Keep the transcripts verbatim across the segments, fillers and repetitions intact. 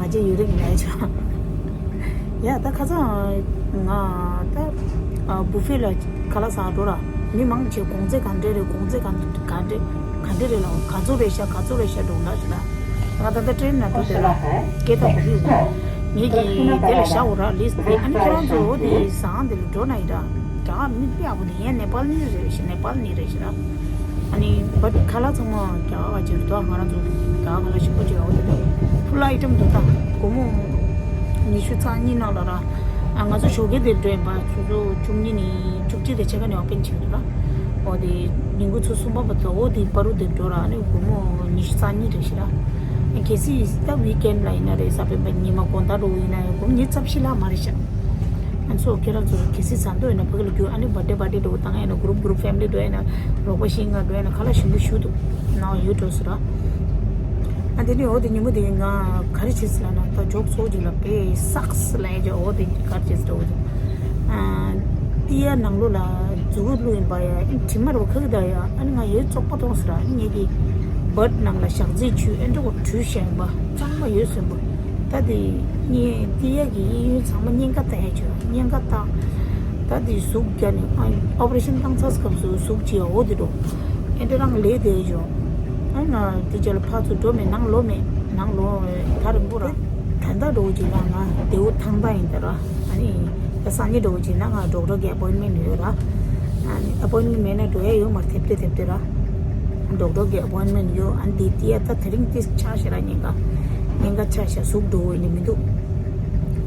ང་ཅི་ཡོད་རིགས་ལས་ཆོག་ཡ་ད་ཁ་སང་ང་ད་བུ་ཕེ་ལ་ཁ་ལག་ཟ་འགྲོ་ར། མི་མང་ཆེ་གོང་ཚད་ག་འདྲ་རེད། གོང་ཚད་ག་ག་འདྲ་ག་འདྲ་རེད་ལ་ག་ཚོད་རེད་ཤག་ག་ཚོད་རེད་ཤག་འགྲོ་འདྲ་ཞིག་ལ། ང་ད་ལྟ་ཊེན་ནང་འགྲོ་དེ་ལ་སྐད་ཐོག་གོ་ཕི་ཡོད། ངེད་ཀྱིས་དེ་ལ་བཞག་འོ་ར་ལིས་དེ། ཨ་ནི་ཁྱེད་རང་ཚོ་འོ་དེ་ཟ་ཁང་དེ་ལ་འགྲོ་ན་ཡིན་ད། རྒྱ་གར་མི་དཔེ་ཡག་པོ་འདུག་ཡང་ནེ་པཱལ་མི་རེད་ཤག་ནེ་པཱལ་མི་རེད་ཤག་ར། ཨ་ནི་བཊ་ཁ་ལག་ཚང་མ་རྒྱ་གར་བ་ཅིག་རེད་དོ། ང་རང་ཚོ་རྒྱ་གར་ཁ་ལག་ཞིམ་པོ་ཅིག་ཡོད་རེད། ཕུལ་ཨའི་ཊམ་འདུག་ད། སྒོར་མོ་ཉི་ཤུ་རྩ་གཉིས་ནང་ལ་ར། ཨ་ང་ཚོ་ཞོགས་ཀས་དེར་འགྲོ་ཡིན་པ། ཆུ་ཚོད་བཅུ་གཉིས་ནས་བཅུ་གཅིག་དེ་ཕྱེད་ཀ་ནས་ཨོ་པན་བྱེད་ཀྱི་འདུག་ར། ཨོ་དེ་ཉིན་གུང་ཆུ་ཚོད་གསུམ་པ་བར་དུ་ཨོ་དེ་བར་དུ་དེར་འགྲོ་ར། ཨ་ནི་སྒོར་མོ་ཉི་ཤུ་རྩ་གཉིས་རེད་ཤག་ར། ཨ་གལ་སྲིད་ད་ཝིག་ཨེན་ལ་ཡིན་ན་རེད། གཟའ་སྤེན་པ་ཉི་མ་དགོང་དག་འགྲོ་ཡིན་ན་ཡང་སྒོར་མོ་ཉི་ཤུ་རྩ་བཞི་ལྷག་མ་རེད་ཤག་ཨ་ཚོ་ཁྱེད་རང་ཚོ་གལ་སྲིད་ཟ་འདོད་ཡོད་ན་ཕ་གི་ལ་རྒྱུགས། ཨ་ནི་བར་ཌེ་བར་ཌེ་འགྲོ་བཏང་ཡིན་ན། གུ་རུབ་གུ་རུབ་ཕེ་མི་ལི་འགྲོ་ཡིན་ན། རོགས་པ་ཞིག་ང་འགྲོ་ཡིན་ན་ཁ་ལག་ཞིམ་པོ་ཞིག་འདུག་ནང་ཡོད་འགྲོ་ཟེར་ར། ཨ་དེ་ནས་འོ་དེ་ཉིན་མོ་དེ་ང་ག་རེ་བྱས་ཟེར་ལབ་ན། ད་ཇོག་ཚོགས་ཀྱི་ལ་པེ་སགས་ལ་ཡ་ཇོ་འོ་དེ་ག་རེ་བྱས་ཟེར་འགྲོ་གི་འདུག་ཨ་ཏི་ཡ་ནང་ལོགས་ལ་མཛུ་གུ་བླུགས་ཡིན་པ་ཡ། ཨ་དྲི་མ་རོ་ཁ་གི་ད་ཡ། ཨ་ནི་ང་ཡོད་བཙོག་པ་མཐོང་ཟེར་ར། ཨ་ནི་ངེད་ཀྱི་བཊ་ནང་ལ་ཞག་རྩི་ཆུ་ཨེ་འདྲ་བོ་བྲུས་བཞག་ཡིན་པ་ཚང་མ་ཡོད་ཟེར་བ། ད་དེ་ངས་ཏི་ཡ་གི་གཡས་གཡོན་ཚང་མ་གཉན་ཁ་བཏགས་ཡ་ཆོག་གཉན་ཁ་བཏགས། ད་དེ་ཟུག་རྒྱག་ནས་ཨ་ཨོ་པ་རེ་ཤན་བཏང་ཚར་སྐབས་སུ་ཟུག་ཅིག་ཡ་འོ་དེ་འགྲོ། ཨེ་འདྲ་རང་ལས་དེ་ཡ་ཆོག་ཨ་ང་དེ་ཅག་ལ་ཕར་ཚུར་འགྲོ་མེད། ནང་ལོག་མེད། ནང་ལོག་ད་རིང་པོ་ར། ད་ལྟ་འགྲོ་ཅིག་ལ་ང་དེའུ་ཐང་ད་ཡིན་ད་ར། ཨ་ནི་ད་སང་ཉིན་འགྲོ་ཅིག་ན་ང་ཌོག་ཊར་གི་ཨ་པོའིན་མེན་ཊི་ཡོད་ར། ཨ་ནི་ཨ་པོའིན་མེན་ཊི་མེད་ན་འགྲོ་ཡ་ཡོད་མ་རེད། དེབ་ཐེར་དེབ་ཐེར་ར། ཌོག་ཊར་གི་ཨ་པོའིན་མེན་ཊི་ཡོད། ཨ་ནི་དེ་དེ་ཡ་ད་དེ་རིང་དེ་ཆག་ཤག་ར། ཉེན་ཁ་ཉེན་ཁ་ཆག་ཤག་ཟུག་འགྲོ་ཡིན་ནི་མི་འདུག་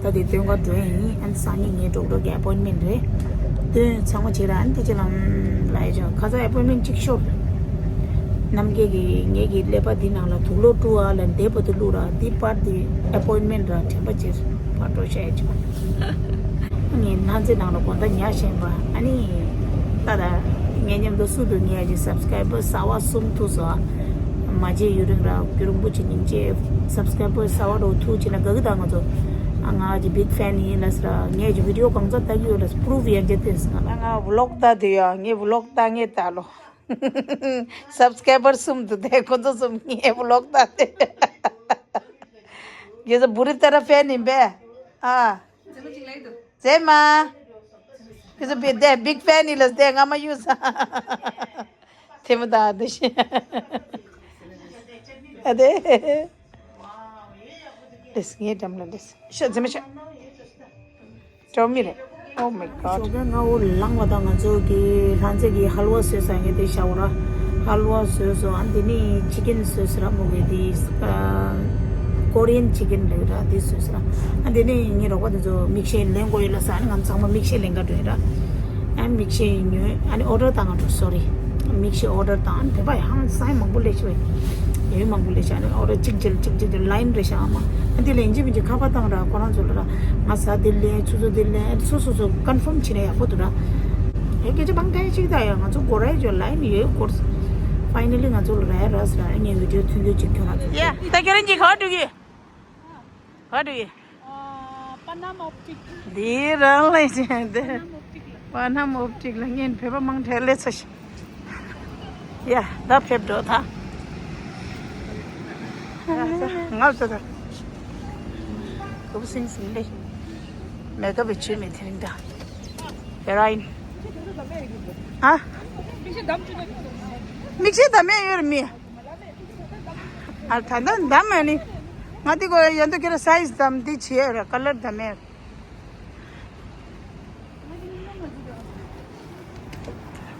ད་དེ་སྟོན་ཁ་འགྲོ་ཡ་ཡིན། ཨ་ནི་སང་ཉིན་ངའི་ཌོག་ཊར་གི་ཨ་པོའིན་མེན་ཊི་རེད། སྟོན་ཚང་མ་བྱེད་ར། ཨ་ནི་དེ་ཅི་ལ་ལ་ཡ་ཅང་ཁ་ཚ་ཨ་པོའིན་མེན་ཊི་གཅིག་ཤོར། ནམ་རྒྱལ་གྱིས་ངེད་ཀྱི་ཀླད་པ་འདི་ནང་ལ་དུག་ལོག་བཀྲུ་བ་ལ་འདེབས་པ་དུ་བླུགས་ར། འདི་པར་འདི་ཨ་པོའིན་མེན་ཊི་ར་དྲན་པ་ཅིག་ཕར་འགྲོ་བཤད་ཡ་ཅིག་ངས་ནང་ཚེ་ནང་ལ་དགོང་དག་ཉལ་བཞིན་པ། ཨ་ནི་ད་ལྟ་ངའི་མཉམ་དུ་སུ་འདུག་ཉལ་གྱི་སབ་སི་ཀ་རའི་བར་གསར་བ་གསུམ་ཐུག་སོང་། མ་བརྗེད་ཡུན་རིང་ར། རྒྱུ་རིང་པོ་ཅིག་སྙིང་རྗེ། སབ་སི་ཀ་རའི་བར་གསར་བ་རོ་ཐུག་ཅིག་ལ་དགའ་གི། ད་ང་ཚོ་ང་གི་བིག་ཕེན་ཡིན་ལ་ཟེར་ར། ངས་ཀྱི་བི་ཌི་ཡོ་གང་ཚ་ལྟ་གི་ཡོད་ལ་པུ་རུབ་ཡན་ཆད་དེ་ང་ང་ཝི་ལོག་ལྟ་དུས་ཡ་ངས་ཝི་ལོག་ལྟ་ངས་ལྟ་ལོ། སབ་སི་ཀ་རའི་བར་གསུམ་འདུག་སྟེ་ཁོ་ཚོ་གསུམ་ངའི་ཝི་ལོག་ལྟ་སྟེ། ཁྱེད་ཚོ་བུ་རི་ཏ་ར་ཕེན་ཡིན་པས། ཨ། མཛེས་མ། ཁྱེད་ཚོ་བི་དེ་བིག་ཕེན་ཡིན་ལ་སྟེ་ང་མ་གཡུག་ས། ཐེ་མོ་ད་འདི་ཤི། ཨ་དེ། ལེས་ངའི་འགྲམ་ལ་ལེས། ཤ་མཛེས་མ་ཤ། ཀྲོ་མི་རེད། Oh my god. ཞོགས་ཀས་སྔ་པོ་ལངས་པ་དང་ང་ཚོ་གི་ལྷ་མཛེས་ཀྱི་ཧལ་ཝ་བཟོས་ས་ངས་དེ་ཤ་བོ་ར། ཧལ་ཝ་བཟོས་སོང་། ཨ་འདི་ནི་ཅི་ཀན་བཟོས་ཟེར་ར། མོ་གི་དེ་ཀོ་རི་ཡན་ཅི་ཀན་ལབ་ར། དེ་བཟོས་ཟེར་ར། ཨ་འདི་ནི་ངའི་རོགས་པ་དེ་ཚོ་མིག་ཤེལ་ལེན་དགོས་ཡོད་ལ་ཟེར། ཨ་ནི་ང་ཚང་མ་མིག་ཤེལ་ལེན་ག་འགྲོ་ཡོད་ར། ཨ་མིག་ཤེལ་ཉོས། ཨ་ནི་ཨོ་ཌར་བཏང་ང་འགྲོ། སོ་རི། མིག་ཤེལ་ཨོ་ཌར་བཏང་། ཨ་ནི་བོད་པ་ཡང་སའི་མང་པོ་སླེབས་ཤག་ཡོད། མང་པོ་སླེབས་ཤག་ཨ་ནི་ཨོ་ཌར་གཅིག་བྱས་ལ་གཅིག་བྱས་ལ་ལའིན་རེད་ཤག་ཨ་མ། ཨ་འདི་ལ་ཡིན་གཅིག་མིན་གཅིག་ཁ་པར་བཏང་ར། ཁོ་རང་ཚོ་ལ་ར། ང་གཟའ་འདི་ལེན། ཆུ་ཚོད་འདི་ལེན། ཨ་ནི་སོ་སོ་སོ་ཀོན་ཕོམ་བྱེད་ན་ཡག་པོ་འདུག་ར། ཨེ་སྐད་ཆ་མང་ཐལ་ཞིག་ད་ཡ། ང་ཚོ་སྒོ་རའི་ཅོ་ལའིན་ཡོད་སྐོར། ཕའི་ནལ་ལི་ང་ཚོ་ལ་ར་ར་ཟེར་ར། ངས་བི་ཌི་ཡོ་ཐུང་ཐུང་ཅིག་ཁྱོད་རང་ཚོ། ཡ། ད་ཁྱོད་རང་གཉིས་ག་པར་འགྲོ་གི། ག་འགྲོ་ཡི། ཨ། པ་ནམ་ཨོབ་ཊིག་འདི་རང་ལ་བྱས་ཏེ། པ་ནམ་ཨོབ་ཊིག་ལ་ངས་བོད་པ་མང་དྲགས་སླེབས་ཚར་ཤག་ཡ། ད་ཕེབས་འགྲོ་ད། ང་ཚོ་ད། ཁུབ་སིང་སིང་ལེ། མེ་ཀབ་བྱས་མེད་དེ་རིང་ད། ཧེ་རོ་ཨིན། ཨ། མིག་ཤེལ་ད་མེད་ཡོད་རེད་མི། ཨ་ད་ད་ད་མ་ནི། ང་དེ་གོ་ཡ་འདུག་ཁྱེད་རང་སའི་ཛི་དམ་འདི་བྱེད་ར། ཀ་ལར་ད་མེད།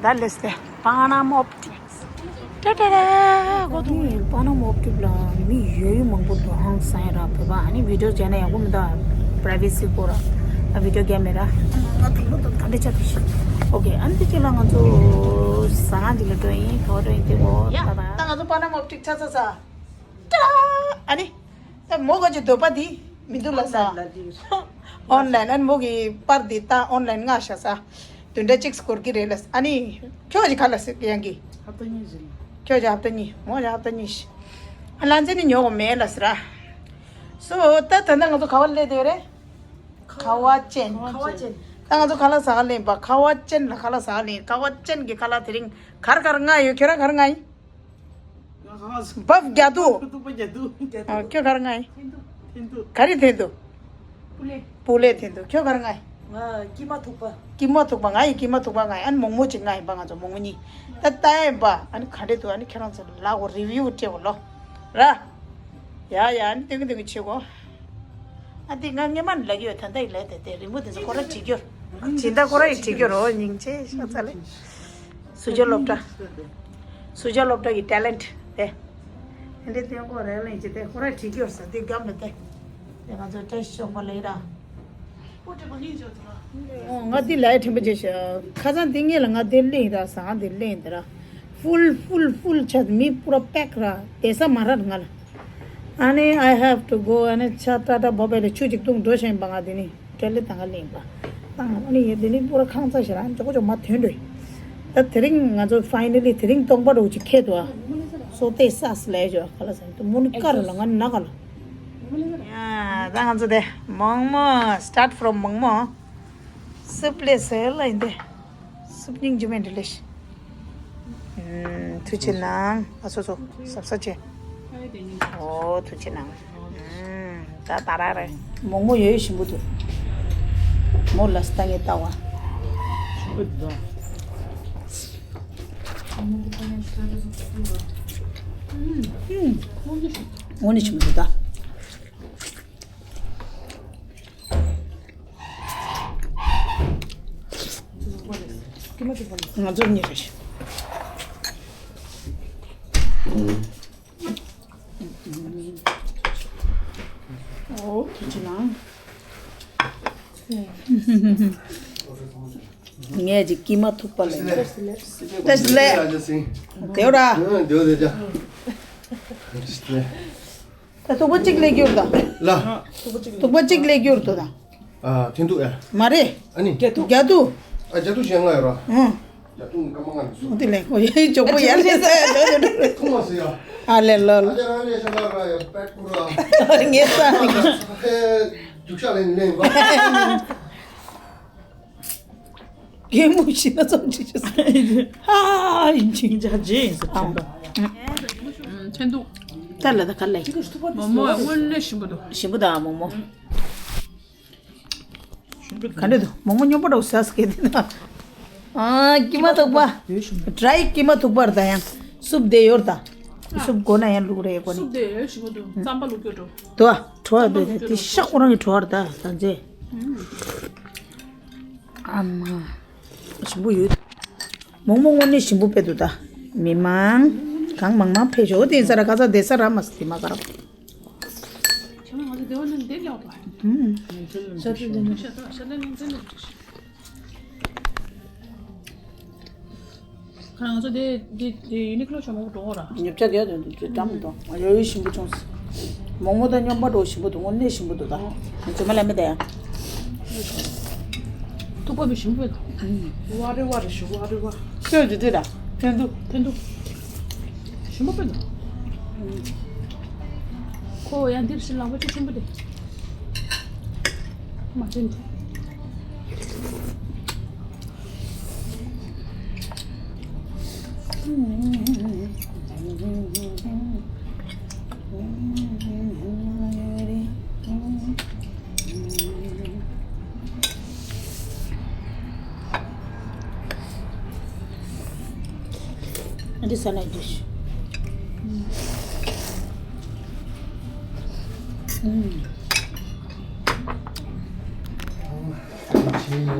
ད་ལེས་ཏེ་པ་ནམ་ཨོབ་ཊིག་ཏ་ཏ་ར་གོ་དུ། པ་ནམ་ཨོབ་ཊིག་ལ་མི་ཡོད་ཡོད་མང་པོ་འདུག་ཧང་སང་ར། བོད་པ་ཨ་ནི་བི་ཌི་ཡོ་བྱས་ན་ཡག་པོ་མི་འདུག་པ་རའི་ཝེ་སི་སྐོར་ར། ཨ་བི་ཌི་ཡོ་རྒྱབ་མེད་ར། ང་ད་ལོ་ད་ག་འདྲ་ཆགས་འདུག་ཤི། ཨོ་ཁེ། ཨ་ནི་དེ་ཅིག་ལ་ང་ཚོ་ཟ་ཁང་ཅིག་ལ་འགྲོ་ཡིན། ག་པར་འགྲོ་ཡིན་དེ་གོ། ཡ། ད་ད་ད་ང་ཚོ་པ་ནམ་ཨོབ་ཊིག་ཆགས་ཚར་ས། ཏྲ། ཨ་ནི། ད་མོ་ག་ཅིག་འདོད་པ་འདི་མི་འདུག་ལ་ས། ཨོན་ལའིན་ལ་འདི། ཨོན་ལའིན། ཨ་ནི་མོ་གི་པར་འདི་ད་ཨོན་ལའིན་མངགས་བཞག་ས། བདུན་ཕྲག་གཅིག་འགོར་གི་རེད་ལ། ཨ་ནི། ཁྱོད་ཀྱིས་ག་ལ་ཟེར་ཡང་གི། ཧབ་ཏ་གཉིས་ཟིན། ཁྱོད་ཀྱིས་ཧབ་ཏ་གཉིས། མོ་ཀྱིས་ཧབ་ཏ་གཉིས་ཤི། ཨ་ལ་ཚེ་ནི་ཉོ་གོ་མེད་ལ་ཟེར་ར། སོ་ད་ད་ལྟ་ང་ཚོ་ག་པར་སླེབས་བསྡད་རེད། ཁ་བ་ཅན། ཁ་བ་ཅན། ད་ང་ཚོ་ཁ་ལག་ཟ་ག་སླེབས་པ། ཁ་བ་ཅན་ལ་ཁ་ལག་ཟ་ག་སླེབས། ཁ་བ་ཅན་གྱི་ཁ་ལག་དེ་རིང་གར་གར་མངགས་ཡོད། ཁྱོད་རང་གར་མངགས་ཡིན། ང་ཁ་ལག་ཟ། བབ་རྒྱ་དུ། ཐུག་པ་རྒྱ་དུ། ཨ། ཁྱོད་གར་མངགས་ཡིན། ག་རེ་འཐེན་འདུག་སྤུ་ལེ། སྤུ་ལེ་འཐེན་འདུག་ཁྱོད་ག་རེ་ང་ཡི། ང་ཀི་མ་ཐུག་པ། ཀི་མ་ཐུག་པ། ང་ཡི་ཀི་མ་ཐུག་པ་ང་ཡི། ཨ་ནི་མོག་མོག་ཅིག་ང་ཡིན་པ། ང་ཚོ་མོག་མོག་གཉིས། ད་ལྟ་ཡིན་པ། ཨ་ནི་ག་འདྲ་འདུག་ཨ་ནི་ཁྱེད་རང་ཚོ་ལ་གོ་རི་བིའུ་སྤྲད་གོ་ལོ། ར། ཡ་ཡ། ཨ་ནི་སྟོན་གི་སྟོན་གི་བྱེད་གོ་ཨ་འདི་ང་སྔོན་མ་ནས་ལབ་ཀྱི་ཡོད། ད་ལྟ་ཡི་ལས་དེ་དེ་རི་མོ་དེ་ཚོ་ཁོ་ར་བྲིས་རྒྱུར། སྦྱིན་བདག་ཁོ་ར་ཡི་བྲིས་རྒྱུར་རོ། སྙིང་རྗེ་ཤ་ཚ་ལེ། སུ་ཇ་སློབ་གྲྭ། སུ་ཇ་སློབ་གྲྭ་གི་ཊེ་ལེན་ཊི་དེ། ཨ་འདྲ་སྟོན་གོ་རེ་ལེན་བྱེད་དེ་ཁོ་ར་བྲིས་རྒྱུར་ས་དེ་སྒམ་ལ་དེ། དེ་ང་ཚོ་བཀྲ་ཤིས་ཤོག་པ་ལེགས་ར། ཨོ་ང་འདི་ལ་ཡ་དྲན་པ་བརྗེད་ཤག་ཁ་སང་འདི་ངེད་ལ་ང་འདི་ལེན་ཡིན་ད། ཟ་ཁང་འདི་ལེན་ཡིན་ད་ར། ཧྥུལ་ཧྥུལ་ཧྥུལ་ཆགས། མི་པུ་ར་པེག་ར། བསྡད་ས་མ་རག་ང་ལ། ཨ་ནི་I have to go. ཨ་ནི་ཆ་ཏ་ཏ་བོ་བེ་ལ་ཆུ་ཅིག་བཏུང་འགྲོ་བཞིན་པ། ང་འདི་ནི་ཊོའི་ལེཊ་ད་ག་ལེན་པ་དང་། ཨ་ནི་ཡ་འདི་ནི་པུ་ར་ཁང་ཚ་ཞིག་ར། ཅོག་ཅོག་མ་ཐོན་འགྲོ། ད་དེ་རིང་ང་ཚོ་ཕའི་ནལ་ལི་དེ་རིང་སྟོང་པ་འགྲོ་ཅིག་ཁེལ་འདུག་ཨ་སོ་ཏེ་ས་སི་ལས་ཅོ་ག་ལ་ཟེར་དུ་མུ་ནི་ཀར་ལ་ང་ན་ག་ལ། ཡ་ད་ང་ཚོ་དེ་མོག་མོག start from མོག་མོག་སུབ་ལས་ཟེར་ལ་ཡིན་ཏེ། སུབ་སྙིང་རྗེ་མོ་འདི་ལས། ཨུམ། ཐུགས་རྗེ་གནང་། ཨ་སོ་སོ་སབ་སབ་ཆེ། ཨོ་ཐུགས་རྗེ་གནང་། ཨུམ། ད་ད་ར་རེ། མོག་མོག་ཡོད་ཞིམ་པོ་འདུག་མོ་ལ་སི་ཏང་ངེ་ལྟ་བ། ཨུམ། དངོས་གནས་ཞིམ་པོ་འདུག་ད། ང་ཚོར་གཉིས་རེད། ཨོ་ཐུགས་རྗེ་གནང་། ངས་ཅིག་ཀི་མ་ཐུག་པ་ལ་ཡིན། བཀྲ་ཤིས་བདེ་ལེགས། བདེ་བོ་ར། ཨ་འདེའོ་དེ་ཅག་ད་ཐུག་པ་གཅིག་ལས་རྒྱུར་དང་། ལ། ཐུག་པ་གཅིག་ལས་རྒྱུར་དུ་དང་། ཨ་ཐེན་ཐུག་ཨ། མ་རེད། ཨ་ནི། རྒྱ་ཐུག་རྒྱ་ཐུག་ཨ་རྒྱ་ཐུག་གཞན་ང་ཡོད་ར། ཨང་། རྒྱ་ཐུག་ནི་སྐར་མ་ལྔ་ནས་སུ། དེ་ལས་ཁོ་ཡའི་ཇོ་པོ་ཡར་ལས་ས་ཡ་ཇོ་ཇོ་ཇོ། ཐུག་མ་སུ་ཡ། ཨ་ལས་ལོ་ལོ། ཨ་རྒྱ་རང་ལས་ཤ་ལ་ར་ཡ་པད་ཀུ་ར། ངེས་ས། ཧེ། རྒྱུག་ཤ་ལེན་ལེན་བ། གད་མོ་ཞིག་ན་ཙམ་ཅིག་ཅིག་ཧ་ཡིན་ཅིག་ཡིན་ཅིག་ཧ་ཇེ་ཡིན་སུ་ཐེན་པ། ཨུམ། ཆེན་འདུག་ད་ལ་ད་ག་ལ་ཡིན། མོག་མོག་དངོས་གནས་ཞིམ་པོ་འདུག་ཞིམ་པོ་ད་མོག་མོག་ག་འདྲ་འདུག་མོག་མོག་སྨྱོན་པོ་འདྲ་བོ་ཟ་ཟ་གི་འདི་ན། ཨ་ཀི་མ་ཐུག་པ། ཡོད་ཞིམ་པོ། ཌ་རའི་ཀི་མ་ཐུག་པ་ར་ད་ཡང་སུབ་དེ་ཡོད་ད། སུབ་དགོས་ན་ཡང་བླུག་རེ་དགོས་ནི། སུབ་དེ་ཡོད་ཞིམ་པོ་འདུག་རྩམ་པ་བླུག་རྒྱུ་འགྲོ། དོ་ཨ་བྲོ་བ་བེ་བེ་དེ་ཤག་ཁོ་རང་གི་བྲོ་བ་ར་ད་ད་མཛེས། ཨ་མ། ཞིམ་པོ་ཡོད། མོག་མོག་དངོས་གནས་ཞིམ་པོ་དཔེ་འདུག་ད། མི་མང་། གང་མང་མང་ཕེབས་ཤོག་དེ་ས་ར་ག་ས་དེ་ས་ར་མ་སི་དེ་མ་ག་ར། ཁྱེད་རང་ང་ཚོ་དེ་བ་ནི་འདི་ལ་བ། ཧུམ། ཤ་ཏུ་འདི་ནི་ཤ་ཏུ་ཤ་ཏུ་ནི་འདི་ནི། ཁ་ང་ཚོ་དེ་དེ་དེ་ཡུ་ནི་ཀློ་ཆ་མོ་འགྲོ་འོ་ར། ཉོ་ཆ་དེ་དེ་དེ་འགྲམ་དུ་ཡོད་ཡོད་ཞིམ་པོ་བྱུང་སོང་། མོག་མོག་དང་སྨྱོན་པ་འགྲོ་ཞིམ་པོ་འདུག་དངོས་གནས་ཞིམ་པོ་འདུག་ད། ང་ཚོ་མ་ལ་མི་ད་ཡ། ཐུག་པ་མི་ཞིམ་པོ་འདུག་ཝ་རེ་ཝ་རེ་ཞུ་ཝ་རེ་ཝ། ཤོད་དེ་དེ་ད། ཐེན་ཐུག་ཐེན་ཐུག་ཞིམ་པོ་དཔེ་འདུག་ཁོ་ཡང་འདིར་ཞིག་ལག་པ་ཅིག་ཆེན་པོ་དེ། མ་ཐེན་ཐུག་འདི་ས་ན་འདུས།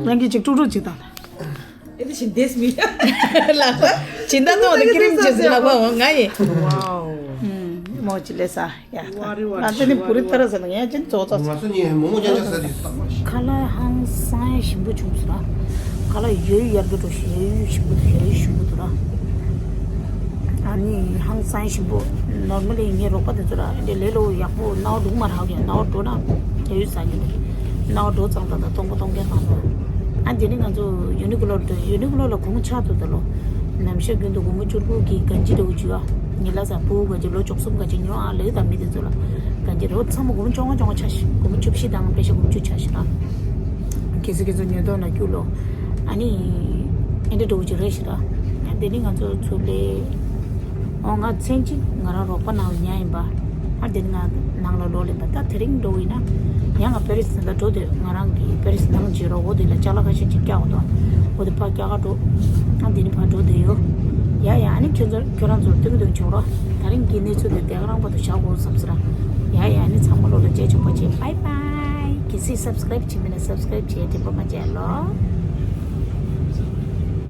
རང་གི་ཅིག་ཀྲུག་ཀྲུག་ཅིག་དང་། ཨེ་འདི་བཞིན་འདེས་མི། ལག་པ། སྦྱིན་བདག་ཚོ་ནི་ཀི་རིམ་བྱེད་ཟིན་ལག་པ་འོ་ང་ཡིན། ཝའོ། ཨུམ། མོ་ཅི་ལས་ས་ཡ། ཝ་རི་ཝ་ང་ཚོ་ནི་བུ་རི་ཏ་ར་ཟེར་ན་ཡ་ཅན་ཙོ་ཙོ། ང་ཚོ་ནི་མོ་མོ་ཅན་ཅན་ཟེར་ཏེ་ས་མ་ཤི། ཁ་ལག་ཧང་སང་ཡ་ཞིམ་པོ་བྱུང་སོང་ར། ཁ་ལག་ཡོད་ཡར་གི་འགྲོ་ཞིག་ཡོད་ཞིམ་པོ་འདུག་ཡོད་ཞིམ་པོ་འདུག་ར། ཨ་ནི་ཧང་སང་ཞིམ་པོ། ནོར་མལ་ལི་ངའི་རོགས་པ་དེ་ཚོ་ར་འདི་ལས་ལོ་ཡག་པོ་སྣང་བ་འདུག་མ་རག་ཡ་སྣང་བ་འགྲོ་ན་ཡ་ཡོད་ས་ཉིན་དེ་སྣང་བ་འགྲོ་ཙང་ད་ད་སྟོང་པ་སྟོང་རྐྱང་གང་ལ། ཨ་འདི་ནི་ང་ཚོ་ཡུ་ནི་ཀུ་ལོར་འགྲོ་ཡུ་ནི་ཀུ་ལོ་ལ་གོང་ཆག་ཏུ་ད་ལོ། ནམ་ཞག་རྒྱུན་དུ་སྒོར་མོ་བཅུ་དགུ་གི་གན་ཇི་རེ་བ་ཅུ་ཨ། ཉི་ལ་ས་བུ་ག་ཅི་ལོ་བཅུ་གསུམ་ག་ཅི་ཉོ་ཨ་ལེ་ད་མི་དེ་ཚོ་ལ། གན་ཇི་རེ་བ་ཚང་མ་སྒོར་མོ་བཅོ་ལྔ་བཅོ་ལྔ་ཆ་ཞིག་སྒོར་མོ་བཅུ་བཞི་དང་པེ་ཤ་སྒོར་མོ་བཅུ་ཆ་ཞིག་ར། ཁྱེད་ཚོ་ཁྱེད་ཚོ་ཉོས་ཐོག་ན་སྐྱུར་ལོ། ཨ་ནི། ཨེ་འདྲ་འགྲོ་གི་ཅིག་རེད་ཤི་ར། དེ་ནི་ང་ཚོ་ཚུར་ལས། ཨོ་ང་མཚན་གཅིག་ང་རང་རོགས་པ་ནང་ཉ་ཡིན་པ། ཨ་དེ་ནི་ང་ནང་ལ་ལོག་ལེན་པ། ད་དེ་རིང་འགྲོ་ཡིན་ན་ཡང་ང་པེ་རི་སི་ལ་འགྲོ་དུས་ང་རང་གི་པེ་རི་སི་ནང་བརྗེ་རོགས་འོ་དེ་ལ་ཅ་ལག་ཁ་ཤས་ཅིག་བཀྱག་འོ་དོ། འོ་དེ་ཕར་བཀྱག་ག་འགྲོ། ཨ་དེ་ནི་ཕར་འགྲོ་དུས་ཡོ། ཡ་ཡ། ཨ་ནི་ཁྱོད་ཚོ་ཁྱོད་རང་ཚོར་སྟོན་གི་འདུག་ཆོག་རོགས། ད་རིང་གི་གནས་ཚུལ་དེ་དེ་ག་རང་བར་དུ་བཞག་དགོས་བསམ་ཟེར། ཡ་ཡ། ཨ་ནི་ཚང་མ་ལོ་ལ་མཇལ་ཆོག་པ་བྱེད། བྷའི་བྷའི། གལ་སྲིད་སབ་སི་ཀ་རེབ་བྱེད་མེད་ན་སབ་སི་ཀ་རེབ་བྱེད། དྲན་པ་མ་བརྗེད་ལོ།